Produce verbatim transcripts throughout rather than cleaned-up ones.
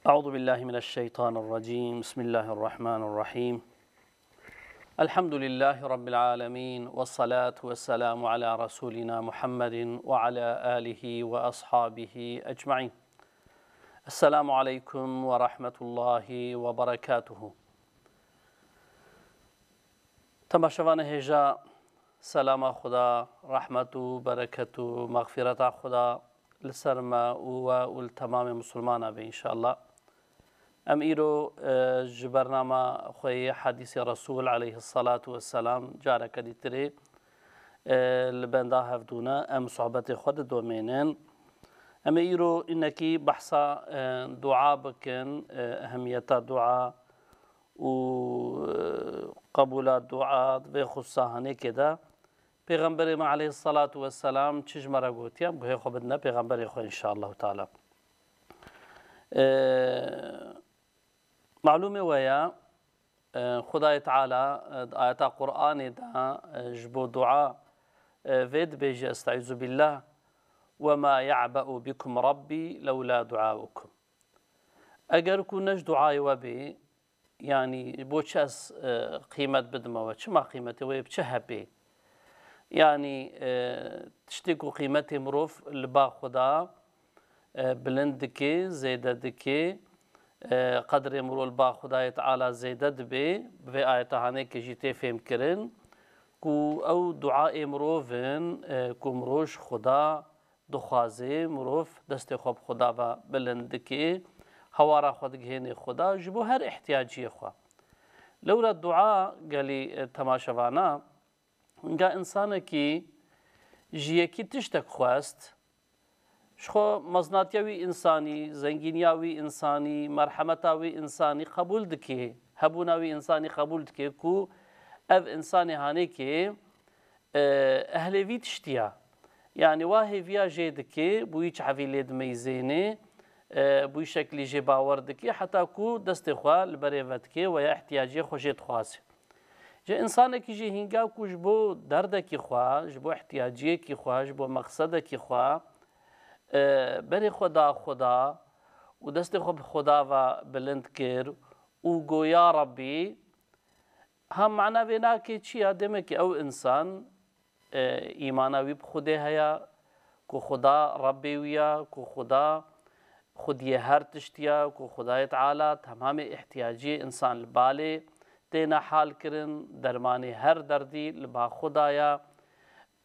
أعوذ بالله من الشيطان الرجيم. بسم الله الرحمن الرحيم. الحمد لله رب العالمين، والصلاة والسلام على رسولنا محمد وعلى آله وأصحابه أجمعين. السلام عليكم ورحمة الله وبركاته. Temaşevanê hêja, selama Xuda, rehmet û bereket û mexfîreta Xuda li ser me û we û li temamê misilmana be înşallah. Em îro, e, ji bernama xwe yê Hedîsê Resûl aleyhissalatu vesselam careke dîtirê, e, li benda hevdû ne, em sohbetê xwe didomênin. Em ê îro înekî behsa, e, dua bikin, e, ehemiyeta dua û, e, qebûla dua di vê xususa hanêkê de. Pêxemberê me aleyhissalatu vesselam çi ji me re gotiye, em guhê xwe bidine Pêxemberê xwe înşallahu teala. E, Malûmê we ye, e, Xwedayê Teala, e, di ayeta Qur'anê de, e, ji bo dua, e, vê dibêje, "Estaizu billah, ve ma ya'be'u bikum Rabbi lewla duaukum." Eger ku ne ji duayê we bê, yanî bo çi ez, e, qîmet bidime we? Çima qîmetê we yê bi çi hebê? Yanî, e, tiştê ku qîmetê mirov li ba Xuda, e, bilind dike, zêde dike, e, qedrê mirov li ba Xudayê Teala zêde dibe, bi vê ayeta hanê ke jî tê fêmkirin, ku ew duayê mirov in, e, ku mirov ji Xuda dixwaze, mirov destê xwe bi Xuda ve bilind dike, hewara xwe digihêne Xuda, ji bo her ihtiyaciyê xwe. Lewra dua gelî, e, temaşevana, hinga insanekî ji yekî tiştek xwest, ji xwe mezinatiya wî însanî, zengîniya wî însanî, merhemeta wî însanî qebûl dike, hebûna wî însanî qebûl dike ku ev însanê hanêkê, e, ehlê vî tiştî ya. Yanî wa hêviya jê dike, bi wî çavî lê dimeyzêne, e, bi wî şeklî jê bawer dike, heta ku destê xwe li berê vedike we ya ihtiyaciyê xwe jê dixwaze. Ji însanekî jî hinga ku ji bo derdekî xwe, ji bo ihtiyaciyekî xwe, ji bo mexsedekî xwe, e, berê xwe da Xuda û destê xwe bi Xuda ve bilind kir û got, "Ya Rebbî", ha mana vê nake çi ya? Demek ki ew însan, e, îmana wî bi Xwedê heye, ku Xuda Rebbê wî ya, ku Xuda xwediyê her tiştî ya, ku Xwedayê Teala temamê ihtiyaciyê însan li balê têne hal kirin, dermanê her derdî li ba Xuda ya,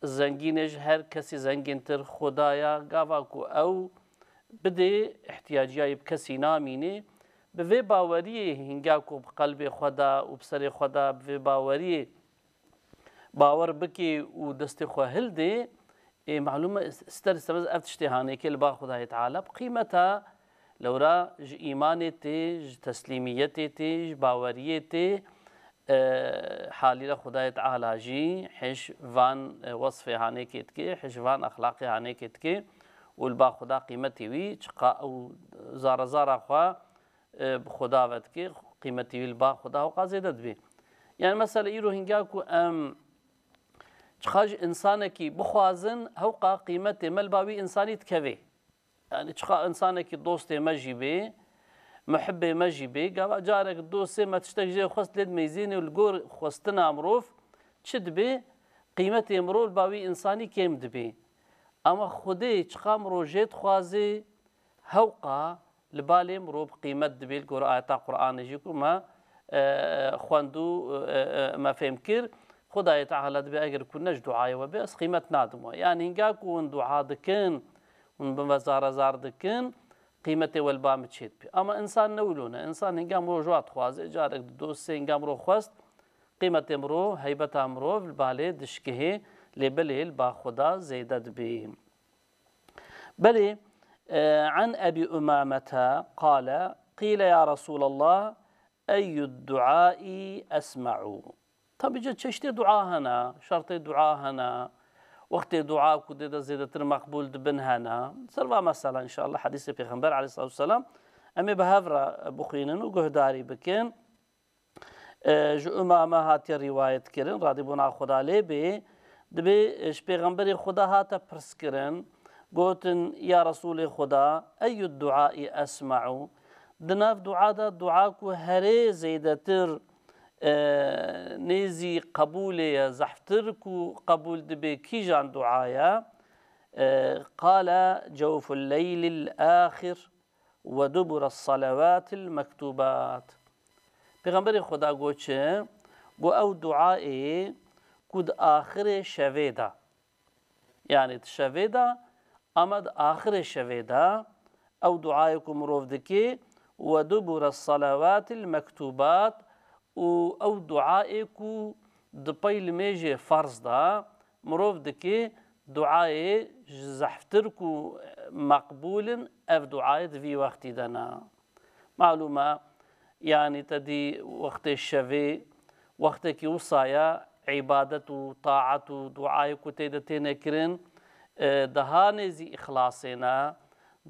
zengînê ji her kesî zengîntir Xuda ya, gava ku ew bidê, ihtiyaciya yê bi kesî namîne. Bi vê baweriyê hinga ku bi qelbê xwe de û bi serê xwe de bi vê baweriyê bawer bikê û destê xwe hildê, ê, malûm e, ister istemez ev tiştê hanêkê li ba Xwedayê Teala bi qîmet e. Lewra ji îmanê tê, ji teslîmiyetê tê, ji baweriyê tê, e, halîle Xwedayê Teala jî hiş van, e, wesfê hanêkê dike, hiş van exlaqê hanêkê dike û li ba Xweda qîmetê wî çiqa ew zara zara xwe, e, bi Xweda ve dike, qîmetê wî li ba Xweda hewqa zêde dibe. Yani mesela îro hinga ku em çiqa ji însanekî bixwazin, hewqa qîmetê me li ba wî însanî dikeve. Yani çiqa însanekî dostê me jî bê, muhibbê me jî bê, gava carek dostê me tiştek jê xwest lê dimeyzînê û li gor xwestina mirov çi dibe, qîmetê mirov li ba wî însanî kêm dibe. Ama Xwedê çiqa mirov jê dixwaze, hewqa li balê mirov qîmet dibe, li gor ayeta Qur'anê jî ku me, e, xwend û, e, e, me fêm kir. Xwedayê Teala dibe eger ku ne ji duayê we be, ez qîmet nadim we. Yani hinga ku hûn dua dikin, hûn bi me zare zar dikin, qîmetê we li ba min çê dibe. Ama însan ne wilo ne. Însan hinga mirov ji wa dixwaze, carek di dostê hinga mirov xwest, qîmetê mirov, heybeta mirov li balê dişkihê, lê belê li ba Xweda zêde dibe. Belê, e, an Ebî Umamete qale, qîle ya Resûlallah, eyyud duai esma'u. Tabî ca çeştê dua hene, şertê dua hene, wextê dua ku dê de zêdetir meqbûl dibin hene. Ser va mesela înşallah hedîsê Pêxember aleyhissalatu vesselam em ê bi hev re bixwînin û guhdarî bikin. E, ji Umame hatiye rîwayet kirin, radîbûna Xuda lê bê, dibê, e, ji Pêxemberê Xuda hate pirs kirin, gotin, Ya Resûlê Xuda, eyyud duai esma'u? Di nav dua de dua ku herê zêdetir, e, nêzî qebûlê ye, zehftir ku qebûl dibe kîjan dua ye? E, Qale cewful leylil axir ve dubure salawatil mektubat. Pêxemberê Xweda got çi? Got ew duayê ku di axirê şevê de. Yanî di şevê de, ama di axirê şevê de ew duayê ku mirov dike, "Ve dubure salawatil mektubat", û ew duayê ku di pey limêjê ferz de mirov dike, duayê ji zehftir ku meqbûl in, ev duayê di vî wextî de ne. Malûm e, yanî te dî wextê şevê, wextekî wisa ye, îbadet û taet û duayê ku tê de têne kirin, e, daha nêzî îxlasê ne,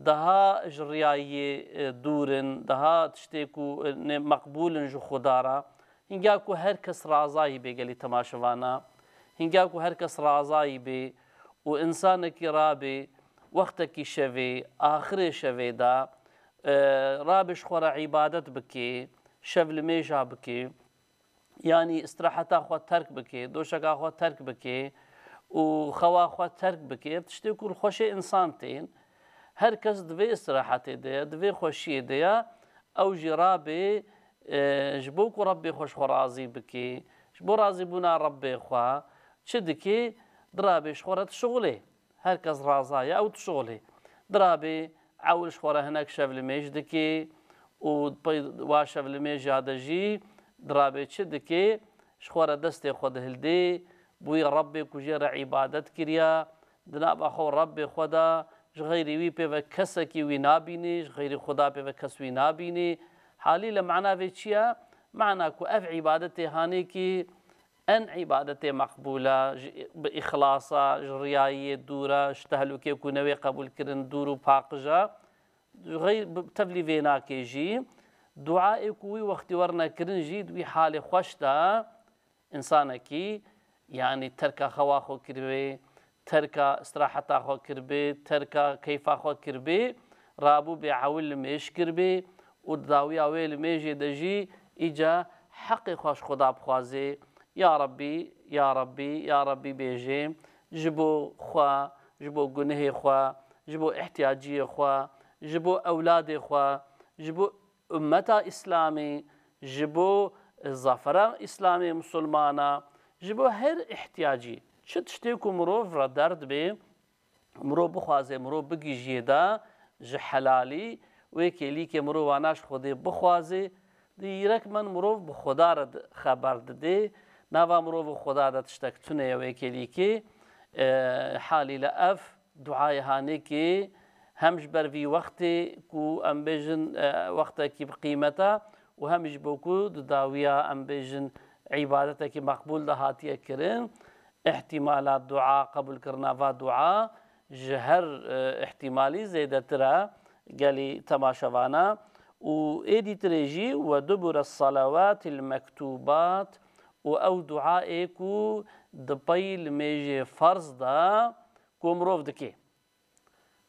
daha ji riyayiyê, e, dûr in, daha tiştê ku, e, ne meqbûl in ji Xuda re. Hingî ku her kes razayî bê gelî temaşevana, hingî ku her kes razayî bê û însanekî rabê wextekî şevê, axirê şevê de, e, rabê ji xwe re îbadet bikê, şevlimêja bikê, yanî îstiraheta xwe terk bikê, doşeka xwe terk bikê û xewa xwe terk bikê, ev tiştê ku li xweşê însan tên. Her kes di vê îstirahetê de ye, di vê xweşiyê de ye, ew jî rabê, e, ji bo ku Rebbê xwe ji xwe razî bikê, ji bo razîbûna Rebbê xwe çi dikê, dirabê ji xwe re dişixulê. Her kes raza ye, ew dişixulê. Dirabê ewil ji xwe re hinek şevlimêj dikê û pey wa şevlimêja de jî dirabê çi dikê? Ji xwe re destê xwe dihildê, bi wî Rebbê ku jê re îbadet kiriya, di nava xwe û Rebbê xwe de ji xeyrî wî pê ve kesekî wî nabînê, ji xeyrî Xuda pê ve kes wî nabînê. Halîle mana vê çi ye? Mana ku ev îbadetê hanêkî en îbadetê meqbûl e, ji, bi îxlasa, ji riyayiyê dûr e, ji tehlûkê ku newê qebûlkirin dûr û paqij e. Ji xeyr, bi tevlî vê nakê jî, duayê ku wî wextî werine kirin jî di wî halê xweş de, însanekî, yanî terka xewa xwe kiribê, terka istiraheta xwe kiribê, terka keyfa xwe kiribê, rabûbê ewil limêj kiribê û di dawiya wê limêjê de jî îca heqê xwe ji Xuda bixwazê, "Ya Rebbî, ya Rebbî, ya Rebbî" bêjê, ji bo xwe, ji bo gunehê xwe, ji bo ihtiyaciyê xwe, ji bo ewladê xwe, ji bo ummeta Îslamê, ji bo zafera Îslamê Misilmana, ji bo her ihtiyacî, çi tiştê ku mirov re derd bê, mirov bixwaze, mirov bigihîjiyê de ji helalî, wê kêlîkê mirov wana ji Xwedê bixwaze, di yîrekmen mirov bi Xweda re di-, xeber didê. Nava mirov û Xweda de tiştek tune ye wê kêlîkê. E, halîle ev duayê hanêkê hem ji ber vî wextê ku em bêjin, e, wextekî bi qîmet e û hem jî bo ku di dawiya em bêjin îbadetekî meqbûl de hatiye kirin, îhtîmala dua, qebûlkirina va dua ji her, e, îhtîmalî zêdetir e gelî temaşevana. Û êdî tirê jî "Ve dubure salawatil mektubat", û ew duayê ku di pey limêjê ferz de ku mirov dikê.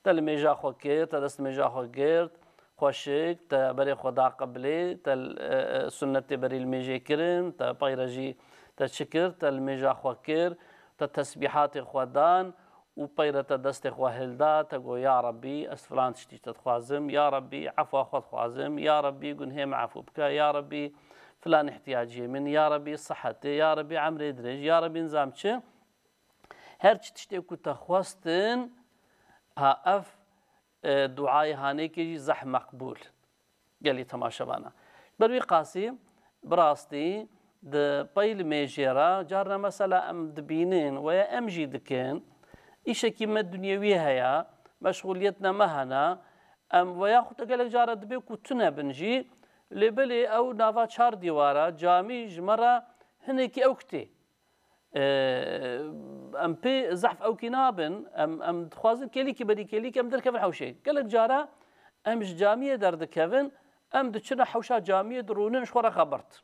Te limêja xwe kir, te dest limêja xwe girt, xweşik, te berê xwe da qiblê, te, e, e, sunnetê berî limêjê kirin, te peyre jî te çi kir, te limêja xwe kir, te tesbîhatê xwe dan û peyre te destê xwe hilda, te got, "Ya Rebbî, ez filan tiştî te dixwazim, ya Rebbî, efwa xwe dixwazim, ya Rebbî, gunhê min efû bike, ya Rebbî, filan ihtiyaciyê min, ya Rebbî, sihetê, ya Rebbî, emrê dirêj, ya Rebbî, nizam çi." Her çi tiştê ku te xwestin, ha ev, e, duayê hanêkê jî zeh meqbûl. Gelî temaşevana. Ber wî qasî, bi rastî, di pey limêjê re, carna mesela em dibînin, weya em jî dikin, îşekî me dinyewî heye, meşxûliyetna me hene, em, weya xwe gelek cara dibe ku tune bin jî, lê belê ew nava çar dîwara, camî ji me re hinekî ewk tê. Ee, em pê zehf ewkî nabin, em, em dixwazin kêlîkî berî kêlîkî em derkevin hewşê. Gelek cara em ji camiyê derdikevin, em diçine hewşa camiyê dirûnin ji xwe re xebert.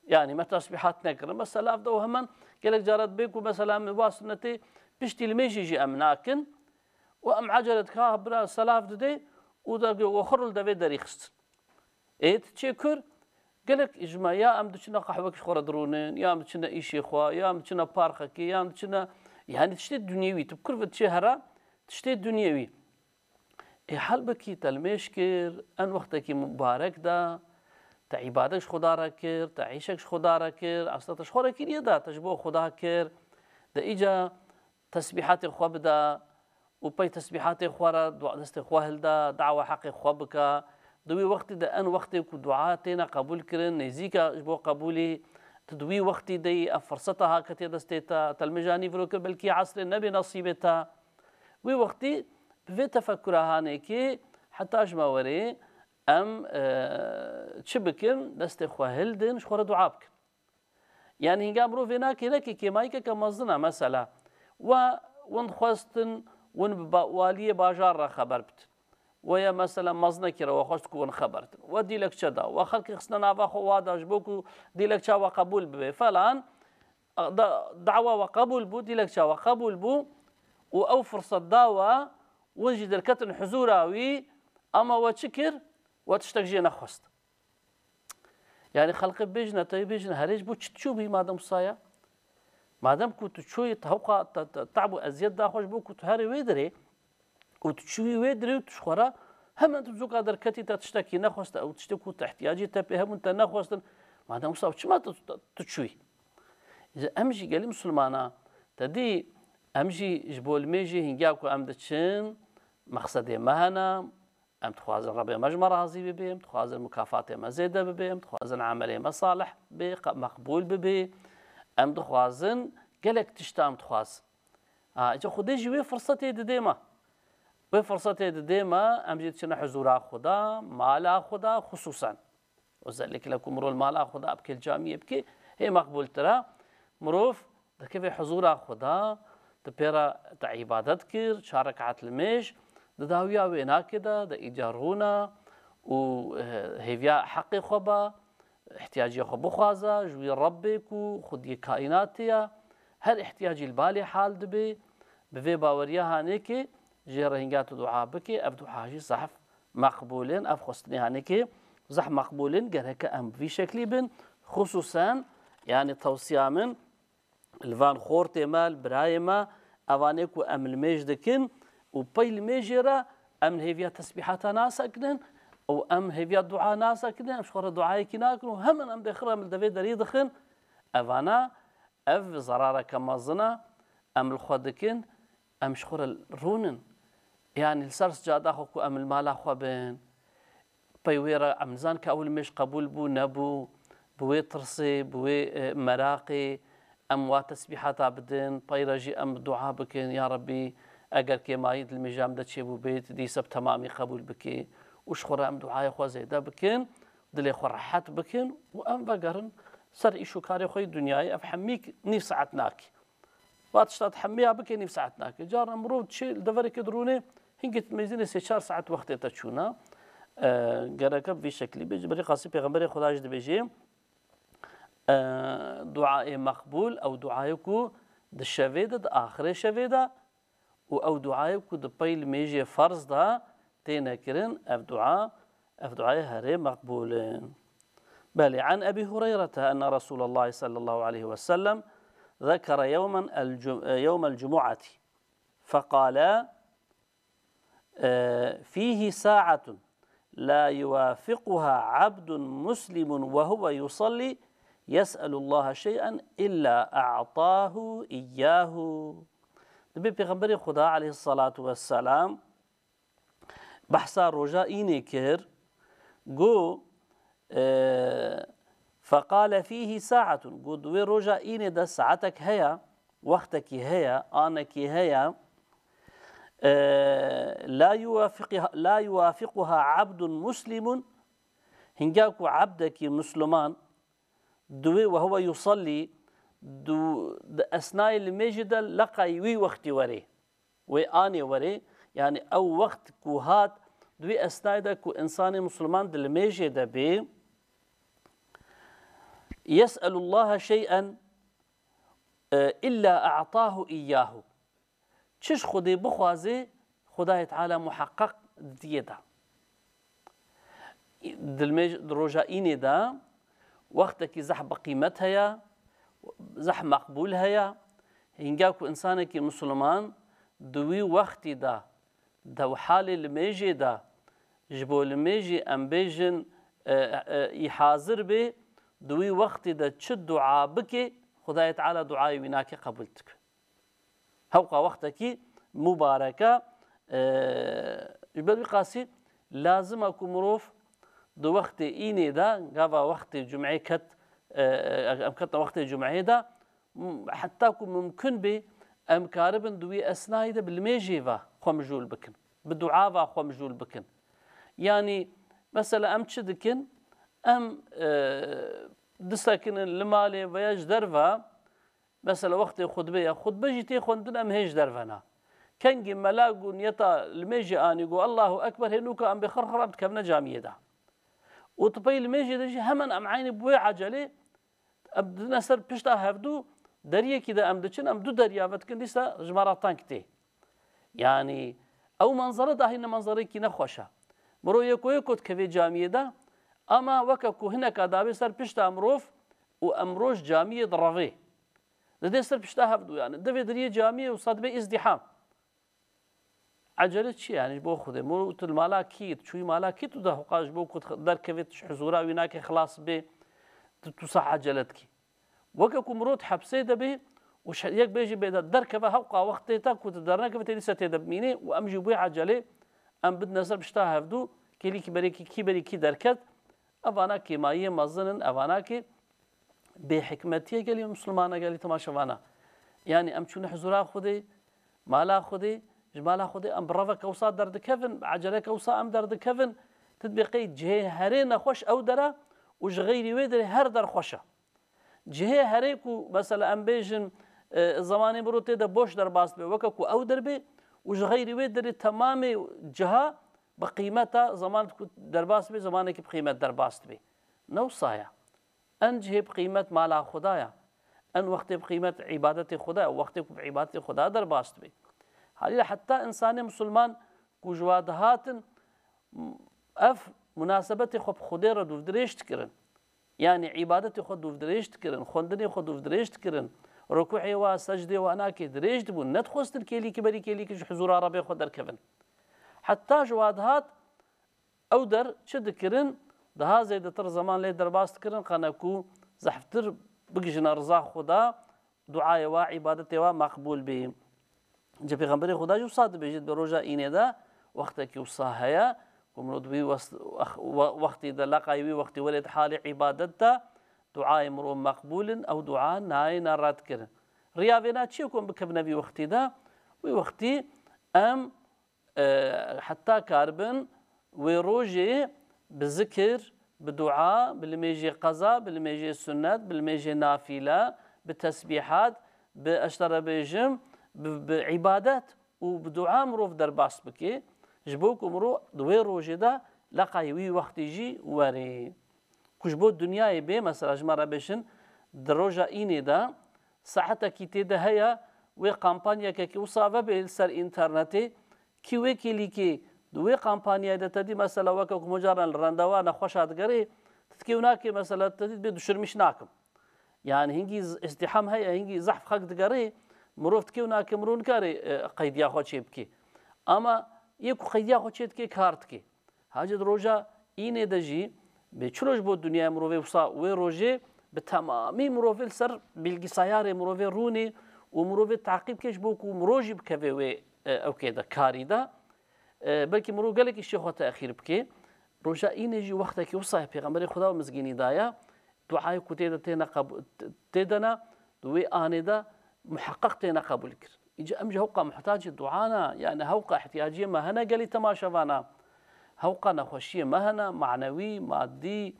Yanî me tesbîhat nekirin. Me selav de û hemen gelek cara dibê ku mesela em wa sunnetê piştî limêjî jî em nakin û em ecele dike, ha bira selav didê û de we xiril devê derî xistin. Ê, tu çê kur, gelek ji me ya em diçine qehwek ji xwe re dirûnin, ya em diçine îşê xwe, ya em diçine parkekê, ya em diçine, yanî tiştê dinyewî, tu bi kur ve diçê here, tiştê dinyewî. Ê, halbekî te limêj kir, en wextekî mubarek de, te îbadet ji Xuda re kir, te îşek ji Xuda re kir, aslında te ji xwe re kiriye de, te ji bo Xuda kir. De îca tesbîhatê xwe bide û pey tesbîhatê xwe re dua, destê xwe hilde, dawa heqê xwe bike. Di wî wextî de en wextê ku dua têne qebûl kirin, nêzîka ji bo qebûlî, tu di wî wextî de yî, ev firseta ha ketiye destê te, te limêja nîvro kir, belkî esrê nebe nesîbê te. Wî wextî bi vê tefekura hanekê heta ji me werê em, e, çi bikin? Destê xwe hildin, ji xwe re dua bikin. Yanî hînga mirov vê nake, neke kêmayîkeke mezin e, mesela. We win xwestin, win bi ba-, waliyê bajar re xeber bidin. We ya mesela mezinekî re we xwest ku win xeber bidin. We dîlekçe da, we xelkê xistine nava xwe wa da ji bo ku dîlekça we qebûl bibe. Falan, da, dawa we qebûl bû, dîlekça we qebûl bû û ew firset da we, win jî derketin huzûra wî, ama we çi kir? We tiştek jê nexwest. Yanî xelkê bêjine, te bêjine, herê ji bo çi çûbî madem wisa ye? Madem ku tu çûyî, te hewqa te, te, te'b û eziyet da xwe ji bo ku tu herê wê derê û tu çûyî wê derê û tu ji xwe re hemen tu zûka derketî, te tiştekî nexwest, ew tiştê ku te ihtiyacî te pê hebûn te nexwestin. Madem wisa çima tu, tu, tu çûyî? Ji em jî gelî misilmana, te dî em jî ji bo limêjê hîngiya ku em diçin, mexsedê me hene, em dixwazin Rebê me ji me razî bibe, em dixwazin mukafatê me zêde bibe, em dixwazin emelê me salih bê, qe-, meqbûl bibe. Em dixwazin gelek tişta em dixwazin. Ha, îca Xwedê jî wê firsetê didê me. Wê firsetê didê me, em jî diçine huzûra Xweda, mala Xweda xisûsen. Özellikle ku mirov li mala Xweda bike, li camiyê bike, hê meqbûltir e. Mirov dikeve huzûra Xweda, di pê re te îbadet kir, çar rekat limêj, di dawiya wê nake de, de îca rûne û, eh, hêviya heqê xwe be, ihtiyaciya xwe bixwaze, ji wî Rebbê ku xwediyê kaînatê ye, her ihtiyacî li balê hal dibe, bi vê baweriya hanekê jê re hînga tu dua bike, ev dua jî zehf meqbûl in, ev xwestinê hanekê zehf meqbûl in, gereke em bi vî şeklî bin, xisûsen, yanî tewsiya min, li van xortê me, li birayê me, evanê ku em limêj dikin û pey limêjê re em li hêviya tesbîhata nasekinin û em hêviya dua nasekinin, em ji xwe re duayekî nakin û hemen em dêxin em li devê derî dixin. Evana ev zerareke mezin e, em li xwe dikin, em ji xwe re rûnin. Yanî li ser sicada xwe ku em li mala xwe bin, pey wê re em nizan ka ew limêj qebûl bû, nebû, bi wê tirsê, bi wê, e, meraqê, em wa tesbîhata bidin, pey re jî em dua bikin, ya Rebbî, eger kêmayî di limêja min de çêbû bê, tu dîsa bi temamî qebûl bikî û ji xwe re em duayê xwe zêde bikin, dilê xwe rehet bikin û em vegerin ser îş û karê xwe yê dinyayê. Ev hemî nîv saet nake. Va tişta tu hemiya bike nîv saet nake. Carna mirov çi li deverekê dirûne, hingê tu meyzînê sê çar saet wextê te çûna. E, gereke bi vî şeklî bê. Ji berî qasî Pêxemberê Xweda jî dibêjê, e, duayê meqbûl, ew duayê ku di şevê de, di axirê şevê de û ew duayê ku di pey limêjê ferz de têne kirin, ev dua, ev duayê herê meqbûl in. Belê, عن أبي هريرة أن رسول الله صلى الله عليه وسلم ذكر يوما الج-، يوم الجمعة فقال، آه، فيه ساعة لا يوافقها عبد مسلم وهو يصلي يسأل الله شيئا إلا أعطاه إياه. Dibê Pêxemberê Xuda aleyhissalatu vesselam behsa roja înê kir, got, e, فقال فيه ساعة، got, di wê roja înê de saetek heye, wextekî heye, anekî heye, e, لا يوافقها، لا يوافقها عبد مسلم، hingî ku ebdekî Misliman, di wê وهو يصلي، du-, di esnayê limêjê de leqayî wî wextî werê, wê anê werê, yanî ew wext ku hat, di wê esnayê de ku însanê Misliman di limêjê de bê, يسأل الله شيئا، e, إلا أعطاه إياه. Çi ji Xwedê bixwazê, Xwedayê Teala muheqeq didiyê de. Di limêj-, di roja înê de wextekî zehf bi qîmet heye, zehf meqbûl heye. Hînga ku însanekî misilman di wî wextî de, di halê limêjê de, ji bo limêjî em bêjin, e, e, î hazir bê, di wî wextî de çi dua bike, Xwedayê Teala duayê wî nake qebûl dike. Hewqa wextekî mubareke, e, ji ber wî qasî lazim e ku mirov di wextê înê de, gava wextê cumeyê ket, e, e, em ketin wextê cumeyê de, m-, heta ku mumkin bê, em karibin di wî esnayî de bi limêjê ve xwe mijûl bikin, bi dua ve xwe mijûl bikin. Yanî, mesela em çi dikin? Em, e, disekinin li malê veya ji derve, mesela wextê xutbe ye, xutbe jî tê xwendin, em hê ji derve ne. Kengî mela got niyeta limêjê anî, got, "Allahu Ekber", hê nûka em bê xir xir em dikevine camiyê de. Û tu pey limêjê de jî hemen em eynî bi wê ecelê, em didine ser pişta hevdû, deriyekî de em diçin, em du deriya vedikin, dîsa ji me re teng tê. Yanî ew manzere dahî ne manzerekî nexweş e. Mirov yeko yeko dikeve camiyê de, ama weke ku hineka dabê ser pişta mirov û em roj camiyê direvê. Didê ser pişta hevdû, yanî divê diriyê camiyê û sa dibê îzdîham. Ecele çi ye? Yanî ji bo Xwedê. Mor û tu li mala kî, tu çûyî mala kî, tu de hewqa ji bo ku tu derkevê, tu ji huzûra wî nakê xilas bê, tu, tu sa ecele dikî. Weke ku mirov di hepsê de bê û şe-, yek bêjî bê de derkeve, hewqa wextê te ku tu dernekevê, tê dîsa tê de bimînê û em jî wê ecelê em bidine ser pişta hevdû, kêlîkî berê kî, kî berî kî derket, evana kêmayiyê mezin in, evana kê bêhikmetiyê gelî misilmana, gelî temaşevana. Yanî em çûne huzûra Xwedê, mala Xwedê, ji mala Xwedê em bi reveke wisa derdikevin, bi eceleke wisa em derdikevin, tu dibê qey cihê herê nexweş ew der e û ji xeyrî wê derê her der xweş e. Cihê herê ku mesela em bêjin, e, zemanê mirov tê de boş derbas dibe, weke ku ew der bê û ji xeyrî wê derê temamê ciha bi qîmet e, zeman ku derbas dibe, zemanekî bi qîmet derbas dibe. Ne wisa ye. En cihê bi qîmet mala Xuda ye. En wextê bi qîmet îbadetê Xuda ye. Wextê ku bi îbadetê Xuda derbas dibe. Halîle heta însanê misilman ku ji wa dihatin, ev munasebetê xwe bi Xwedê re dûvdirêj dikirin. Yanî îbadetê xwe dûvdirêj dikirin, xwendinê xwe dûvdirêj dikirin, rukûê wa, secdê wa nakê dirêj dibûn, nedixwestin kêlîkî berî kêlîkî ji huzûra Rebê xwe derkevin. Heta ji wa dihat, ew der çi dikirin? Daha zêdetir zeman lê derbas dikirin, qene ku zehftir bigihîjine riza Xuda, duayê wa, îbadetê wa meqbûl bî. Ji Pêxemberê Xuda jî wisa dibêjit, bi roja înê de wextekî wisa heye, ku mirov di wî wes-, wex-, we-, wextî de, leqayê wî wextî were di halê îbadet de, duayê mirov meqbûl in, ew dua nayêne redkirin. Riya vêna çi ye ku em bikevine vî wextî de? Wî wextî em e, heta karibin wê rojê bi zikir, bi dua, bi limêjê qeza, bi limêjê sunnet, bi limêjê nafîle, bi tesbîhat, bi, ez ji te re bêjim, bi, bi îbadet û bi dua mirov derbas bike, ji bo ku mirov di wê rojê de leqayê wî wextî jî were. Ku ji bo dinyayê bê, mesela ji me re bêjin, di roja înê de saetekî tê de heye, wê kampanyekekî wisa vebe li ser înternetê, kî wê kêlîkê di wê kampanyayê de te dî, mesela weke ku micaran li rendewa nexweşa digerê, tu dikê û nakê, mesela te dî dibê düşürmüş nakim. Yanî hingî z-, îzdîham heye, hingî zehf xelk digerê, mirov dikê û nakê, mirov nikare, e, qeydiya xwe çê bike. Ama yê ku qeydiya xwe çê dike, kar dike. Hacî di roja înê de jî bê çilo ji bo dinyaya mirovê wisa wê rojê bi temamî mirovê li ser bilgisayarê mirovê rûnê û mirovê taqîb ke ji bo ku mirov jî bikeve wê, e, ewkê de, karî de. E, belkî mirov gelekî şê xwe texîr bike. Roja înê jî wextekî wisa ye, Pêxemberê Xuda û mizgînî daye. Duayê ku tê de têne qebû-, tê de ne, di wê anê de muheqeq têne qebûl kirin. Îca em jî hewqa muhtacê dua ne, yani hewqa ihtiyaciyê me hene gelî temaşevana. Hewqa nexweşiyê me hene, manewî, madî,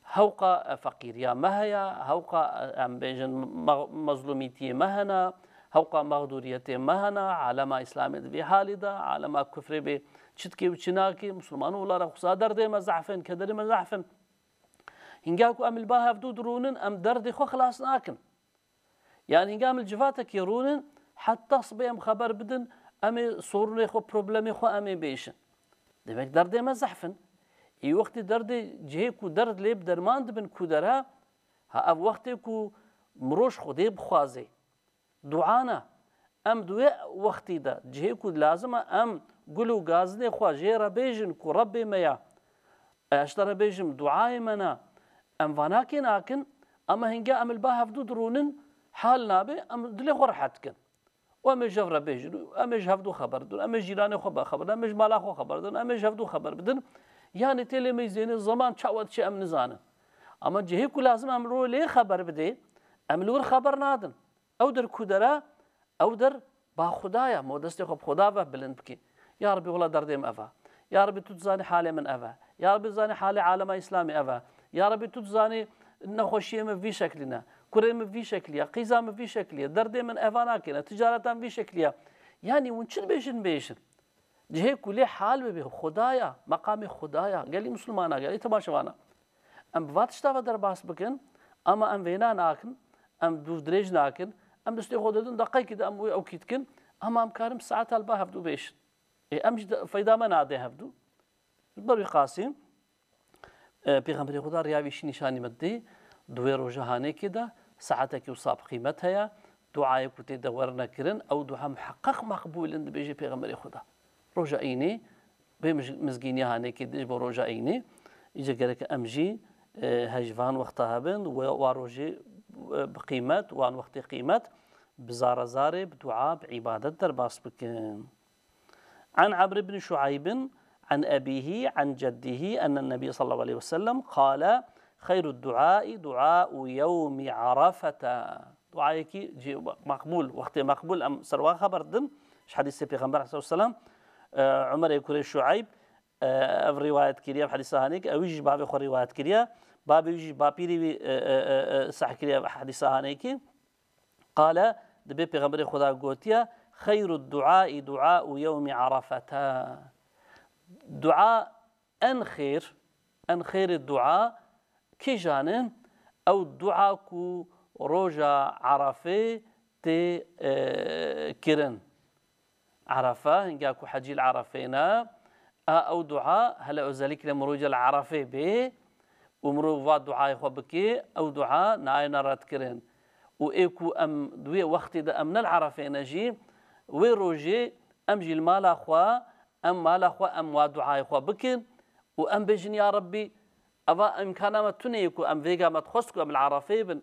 hewqa, e, feqîriya me heye, hewqa, e, em bêjin me-, mezlûmîtiyê me hene, hewqa mexdûriyetê me hene, alema Îslamê di vî halî de, alema kufrê bê çi dikê û çi nakê, Misilman û wila re xusa derdê me zehf in, kederê me zehf in. Hînga ku em li ba hevdû dirûnin, em derdê xwe xilas nakin. Yani hînga em li civatekê rûnin, heta sibê em xeber bidin, em ê sorunê xwe, problemê xwe em ê bêjin. Demek derdê me zehf in. Ê wextê derdê cihê ku derd lê bi derman dibin ku dera, ha ev wextê ku miroj Xwedê bixwaze. Dua ne. Em di wê wextî de cihê ku lazim e em gul û gazinê xwe jê re bêjin ku Rebbê me ya. Ez ji te re bêjim duayê me ne. Em vana kê nakin, ama hinga em li ba hevdû dirûnin, hal nabe, em dilê xwe rehet dikin. Û em ê ji hev re bêjin, û em ê ji hevdû xeber didin, em ê ji cîranê xwe bexebirin, em ê ji mala xwe xeber didin, em ê ji hevdû xeber bidin. Yanî tê lê me zênê zeman çawa diçe em nizanin. Ama cihê ku lazim em li wê lê xeber bidê, em li wir xeber nadin. Ew der ku dera, ew der ba Xuda ya, me destê xwe bi Xuda ve bilind bike. Ya Rebî, wela derdê min ev e. Ya Rebî, tu dizanî halê min ev e. Ya Rebî, dizanî halê alema Îslamê ev e. Ya Rebî, tu dizanî nexweşiyê min vî şeklî ne. Kurê min vî şeklî ye, qîza min vî şeklî ye, derdê min eva nakêne, ticareta min vî şeklî ye. Yanî hûn çi dibêjin bêjin. Cihê ku lê hal bibe Xuda ya, meqamê Xuda ya, gelî Mislimana, gelî temaşevana. Em bi va tişta ve derbas bikin, ama em vêna nakin, em dûr dirêj nakin, em destê xwe didin, deqekî de em wê ew kî dikin, ama em karin bi saeta li ba hevdû bêjin. Ê, em jî de feyda me nade hevdû. Ji ber wî qasî, e, Pêxemberê Xuda riya wî şî nîşanî me didî, di wê roja hanêkê de saetekî wisa bi qîmet heye, duayê ku tê de werine kirin, ew dua miheqeq meqbûl in, dibêje Pêxemberê Xuda. Roja Îynê, vê mij-, mizgîniya hanêkê de ji bo roja Îynê, îca gerek em jî, e, hej van wexta hebin, we-, wa rojê, e, bi qîmet, wan wextê qîmet, bi zare zarê, bi dua, bi îbadet derbas bikin. عن عمرو بن شعيب عن أبيه عن جده أن النبي صلى الله عليه وسلم قال: خير الدعاء دعاء يوم عرفة. Duayekî cî-, meqbûl, wextê meqbûl em ser wan xeber didin. Ji hedîsê Pêxember aleyhisselatu vesselam, e, Umerê kurê Şueyb, e, ev rîwayet kiriye, ev hedîsa hanêk, ew jî ji bavê xwe rîwayet kiriye. Bavê wî jî, bapîrê wî, e, e, e, e, seh kiriye ev hedîsa hanêkî. Qale, dibê Pêxemberê Xuda gotiye, "Xeyru duai duau yewmî Arafete." Dua en xêr, en xêrê dua kîjan e? Ew dua ku roja Arafê tê, e, kirin. Erefe, hinga ku hecî li Erefê ne, a ew dua, hele özellikle mirov li Erefê bê û mirov va duayê xwe bikê, ew dua nayêne redkirin. Û ê ku em di wê wextê de em ne li Erefê ne jî, wê rojê em jî li mala xwe, em mala xwe em wa duayê xwe bikin û em bêjin, Ya Rebbî, eva îmkana me tune ye ku em vêga me dixwest ku em li Erefê bin.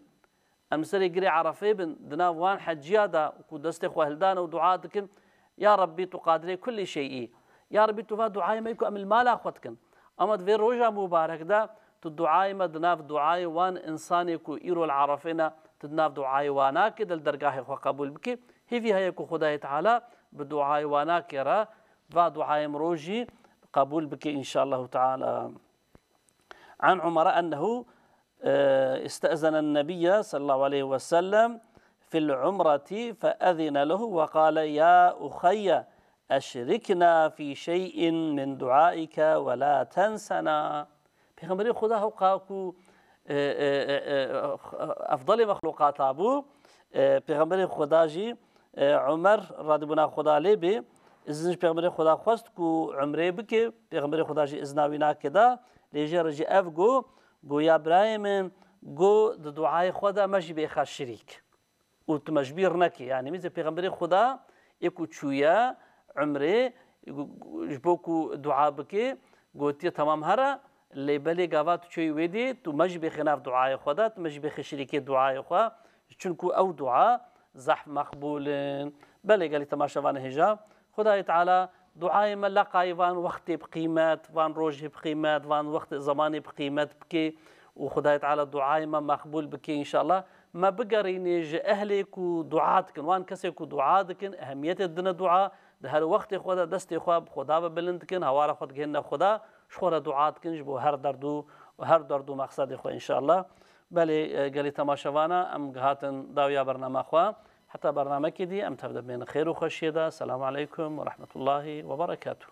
Em li serê girê Erefê bin, di nav wan heciya de ku destê xwe hildane û dua dikin, Ya Rebbî, tu qadirê kulî şeyî. Ya Rebbî, tu va duayê me ku em li mala xwe dikin. Ama di vê roja mubarek de tu duayê me di nav duayê wan insanê ku îro li Erefê ne, tu di nav duayê wan nakê, de li dergahê xwe qebûl bikî. Hêvî heye ku Xwedayê Teala bi duayê wan nakê re va duayê mirov jî qebûl bike, înşallahu teala. عن عمر أنه، آه، استأذن النبي صلى الله عليه وسلم في العمرة فأذن له وقال: "يا أخي، أشركنا في شيء من دعائك ولا تنسنا." Pêxemberê Xuda hewqa ku, e, e, e, e, efdalê mexluqata bû, e, Pêxemberê Xuda jî, e, Umer radîbûna Xuda lê bê, izin ji Pêxemberê Xuda xwest ku umrê bike, Pêxemberê Xuda jî izna wî nake da, lê jê re jî ev got, got, "Ya birayê min, got, di duayê xwe de me jî bêxe şirîk." Û tu me ji bîr nekî. Yanî mîzê Pêxemberê Xuda ê ku çûye umrê, ji bo ku dua bike, gotiye, "Temam here, lê belê gava tu çûyî wê dê, tu me jî bêxê nav duayê xwe de, tu me jî bêxê şirîkê duayê xwe, çunku ew dua zehf meqbûl in." Belê gelî temaşevanê hêja, Xwedayê Teala duayê me leqayî van wextê bi qîmet, van rojê bi qîmet, van wextê zemanê bi qîmet bike û Xwedayê Teala duayê me meqbûl bike înşallah. Me bigerînê ji ehlê ku dua dikin, wan kesê ku dua dikin, ehemiyetê didine dua, di her wextê xwe de destê xwe bi Xweda ve bilind dikin, hawara xwe digihîne Xweda, ji xwe re dua dikin ji bo her derd û her derd û mexsedê xwe înşallah. Belê, e, gelî temaşevana, em gihatin dawiya bernama xwe. Heta bernamekê dî, em tev de bimînin xêr û xweşiyê de. Selamu aleykum ve rahmetullahi ve berekatuh.